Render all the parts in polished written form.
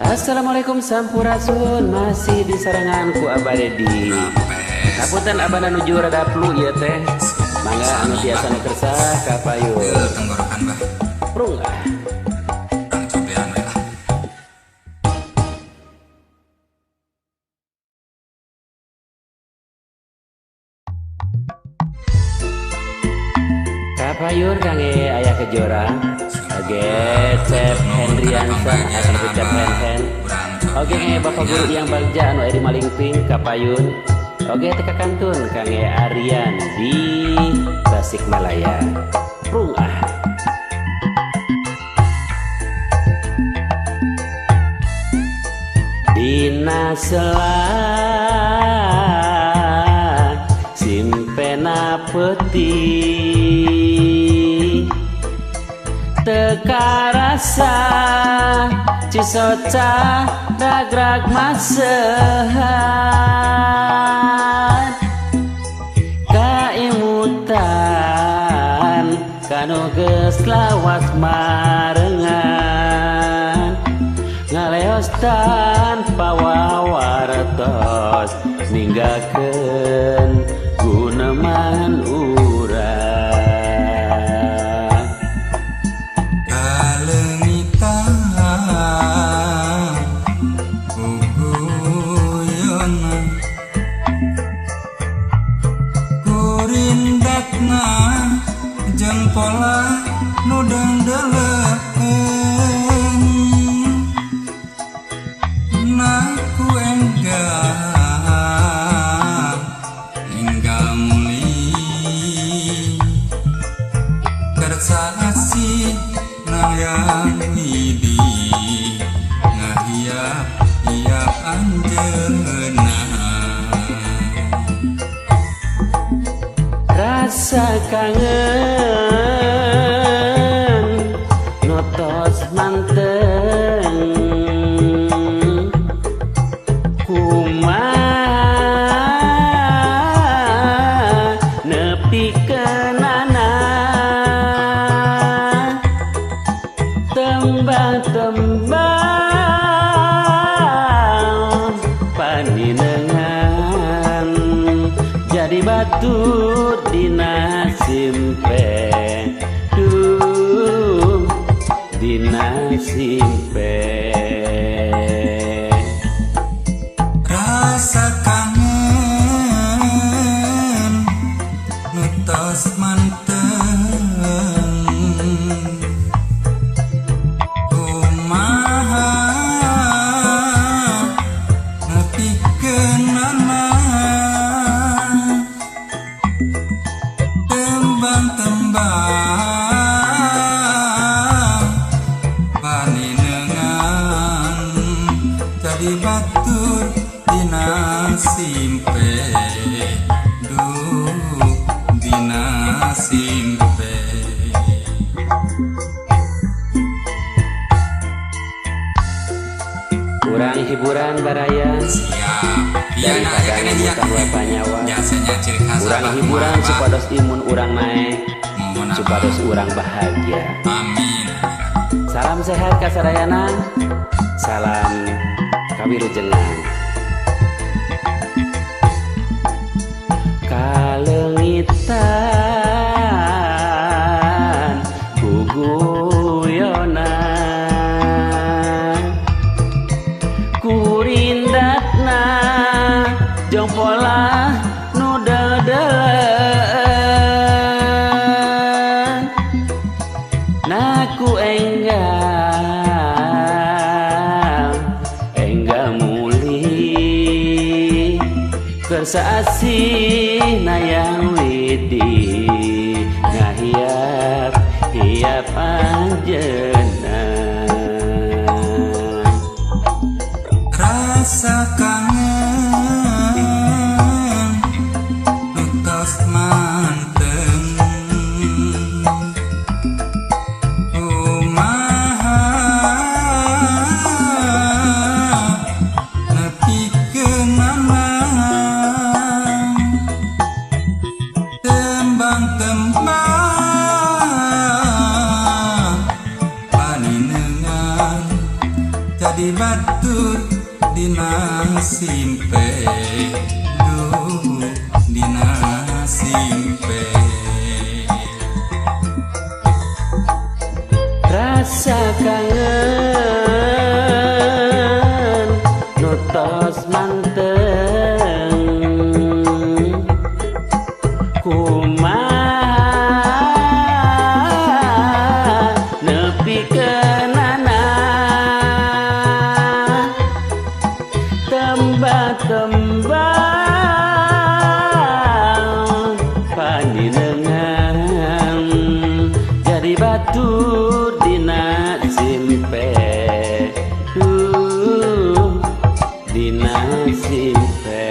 Assalamualaikum sampurasun, masih di sarangan ku Abah Dedi. Hapunten abah nuju rada flu ieu teh. Mangga anu tiasa nu kersa kapayun. Tenggorokan bah. Prung ah. Urang cobian we ah. Kapayun kangge Ayah Kejora. Gecep Hendriansa atau Gecep Hen. Oke nge Bapak Guru yang bagja anu aya di Malingping kapayun. Oke teka kantun kangge Aryan di Tasikmalaya. Prung ah. Dina sela simpena peti teka rasa cisoca ragrag masehan kaimutan kanu geus lawas marengan ngaleos tanpa wawartos ninggalkeun guneman urang. Jeung pola nu deungdeuleung na ku enggal enggal muli kersa asih nayang widi ngahiap-hiap anjeunna. Rasa kangen notos manteng kumaha nepi kenana tembang-tembang paninengan jadi batu dina simpe, duh dina simpe. Rasa kangen nu tos manteng kumaha nepikeunana tembang-tembang paninengan jadi batur dina simpe, duh dina simpe. Kurang hiburan baraya. Siap. Daripada ngebutan wa nyawa. Urang hiburan supados imun urang naek, supados urang bahagia. Amin. Salam sehat kasadayana. Salam kawilujengan. Kalengitan guguyonan kurindatna jong pola nu deudeuleun naku enggal enggal muli kersa asih nayang widi ngahiap hiap anjeunna. Rasa kangen nu tos manteng kumaha nepikeunana tembang-tembang Jadi batur dina simpe, duh dina simpe. Rasa kangen nu tos manteng, kumaha nepikeunana, tembak-tembak panjenengan jadi batur dina simpe, duh dina simpe.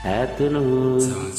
Hatur nuhun.